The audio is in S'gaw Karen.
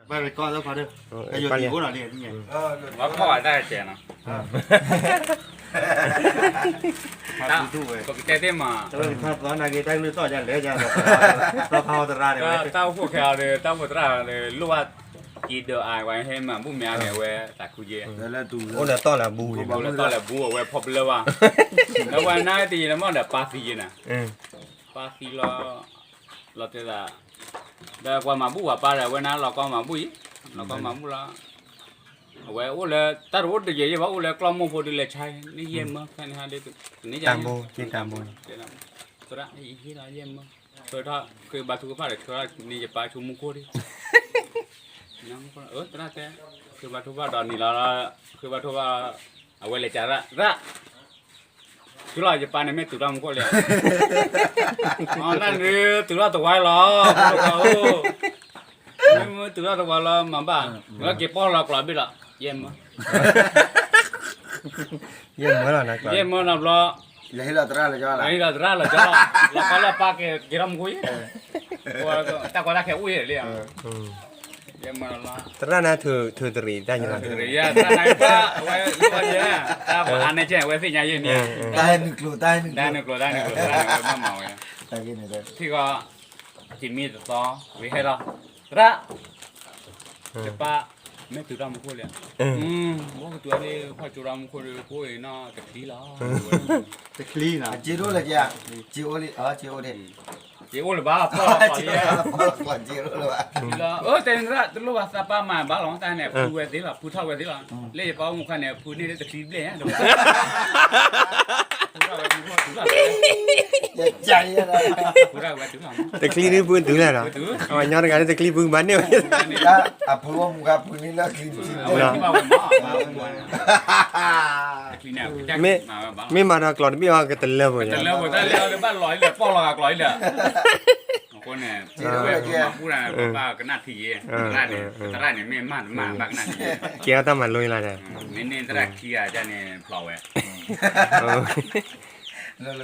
ဘၣ်ရကီၢ်သၢဖးဒိၣ်, အယိၤတံၢ်အိၣ်ဒီးလံ, ဝဲဖီၣ်ဝဲတၢ်ကဲနီၤ, ဖးဒိၣ်ဝဲ, ပကတဲသ့ၣ်မး, တၢ်သီနာ်က့ တၢ်ကလုၢ်သီၣ်ယလဲၣ်ယသီဖးအီၤသရၣ်ဒီး, တၢ်အိၣ်ဖှိၣ်ခဲအံၤဒီး တၢ်အိၣ်ဖှိၣ်သရၣ်ဒီး လိၣ်ဘၣ်က့ၤဒၢးအါဝဲဟဲမၤဘူၣ်မ့ၢ်အါန့ၣ် အဝဲသးခုက့, အိၣ်ဒီးသီၣ်လဲၤဘူၣ်, အိၣ်ဒီးသီၣ်လဲၤဘူၣ် အဝဲဖီၣ်ပလၢၢ်ဘၣ်, ဒီးပှၤနာ်တယံာ်လၢမ့ၢ်ဒီးပၢ်သံယဲနၤ, ပၢ်သံလီၤ, လီၤတဲာ်သး, ဒီးပှၤမၤဘူၣ်ပှၤပၢ်ဒီး အဝဲန့ၣ်လီၤကီမၤဘူၣ်အံၤ, လီၤကီမၤဘူၣ်လီၤ, အဝဲအိၣ်လၢ တၢ်တအိၣ်တယဲၢ်ယဲၢ်ဘၣ် အိၣ်လၢကျီၢ်မိၢ်ဖိဒ်လဲၣ်ဆါ, န့ၣ်ယဲၢ်မၢ ဖဲန့ၣ်ဟါဒ်, တၢ်ဘိ, တၢ်ဘိ, သရၣ်ဟ့ၣ်လီၤယဲၢ်မၢ, ဆၢထီၣ်ဃ့ဘါထုကဖၣ်ဒီး ဆၢထီၣ်န့ၢ်ယပၢ်ဆိကမိၣ်ခိၣ်ဒံး, သရၣ်တဲ, ဃ့ဘါထုကဖၣ်ဒီးနံၤလီၤ, ဃ့ဘါထုကဖၣ်, အဝဲလဲၤကးရၣ်, ရၣ် တုၤလီၤယပၢ်န့ၣ်မ့ၢ်တုၤထီၣ်မူခိၣ်လံဧါ, အီ နၢ်နုၤတုၤထီၣ်တဝါလီၤ, ဖိတဝါဧၢ, မ့ၢ်မ့ၢ်တုၤထီၣ်တဝါလီၤမၤဘၣ်, လၢက့ၤပီၢ်လီၤကျိးဘ့ၣ်လီၤ, ယဲၢ်မၢ, ယဲၢ်မၢလီၤ, ယဲၢ်မၢနီတဘျီ, လၢဟ့ၣ်လီၤသရၣ်လၢကၠီလီၤ, လီၤကီလၢပၢ်က့ၤထီၣ်မူခိၣ်ယဲၢ်, တၢ်ကီတၢ်ခဲအိၣ်ယဲၢ်လံဧါ, ယဲၢ်မၢလီၤ, သရၣ်န့ၣ်ထုးတရံးတၢ်ယဲၢ်လီၤ, တရံးယဲၢ် သရၣ်န့ၣ်ဘၣ် အဝဲလိၣ်ဘၣ်ယဲၢ်, တၢ်ပှၤအါန့ၢ်ကဲ အဝဲသ့ၣ်ညါယဲၢ်န့ၣ်, တၢ်နုာ်ကျိၤ တၢ်နုာ်ကျိၤ တၢ်နုာ်ကျိၤ သရၣ်န့ၣ် အဝဲဘၣ်မၤဝဲ, ထံၣ်ဃီ, တမံၤတသီ, ဝံၤဟဲလီၤ, သရၣ်, ယပၢ်, မ့ၢ်တုၤထီၣ်မူခိၣ်လံ, ဘၣ်ကတုၤအီၤလံ ခီၣ်ကၠိထီၣ်မူခိၣ်ဒီး ကိးအံၤနီၤ တချံလီၤ, တချံလီၤ, ကၠ့အိၣ်လၢကၠ့, ကၠ့အိၣ်လံ, ကၠ့အိၣ်လံ, ကၠ့အိၣ်လၢၤဘၣ်, ဖီၣ်လီၤ, ကၠ့အိၣ်လၢၤဘၣ်, တဲန့ၣ်သရၣ် တလိၣ်ဘၣ်သးပၢ်မၤဘၣ်လီၤ တၢ်န့ၣ် ဖုဝဲသ့လီၤ ဖုထီၣ်ဝဲသ့လီၤ, လၢယပၢ်အိၣ်မူခါန့ၣ် ဖုန့ၢ်လၢတချံဘျဲၣ်ညါ, ဖုထီၣ်ဝဲမူခိၣ်တုၤလီၤ, တချံန့ၣ်ဖုတုၤလဲၣ်လီၤ, အဝဲညီတဂၤလၢတချံဖုဘၣ်န့ၢ်ဝဲ, အဖုအိၣ်မူခါဖုန့ၢ်လၢချံတချံဘျဲၣ်, မ့ၢ်မၤဒီးကျိးတဘ့ၣ်အီၤ ကတလၢပှဲၤ, တလၢပှဲၤ တၢ်လၢအီၤလၢဘၣ်လီၤအံၤလၢ ပီၣ်လီၤဂာ်ကျိးအံၤလၢ အဃိန့ၣ်, ဝဲမၤဘူၣ်တၢ်န့ၣ် ပဘၣ်ကနၣ်ထံယဲၢ်, သရၣ်န့ၣ် သရၣ်န့ၣ်မ့ၢ်မၤတမၤဘၣ်ကနၣ်ထံယဲၢ်, ကဲအီၤတၢ်မၤလိလီၤ, မ့ၢ်န့ၢ်သရၣ်ခံဂၤဒ်န့ၣ်ဖျိးဝဲ, လၢလၢ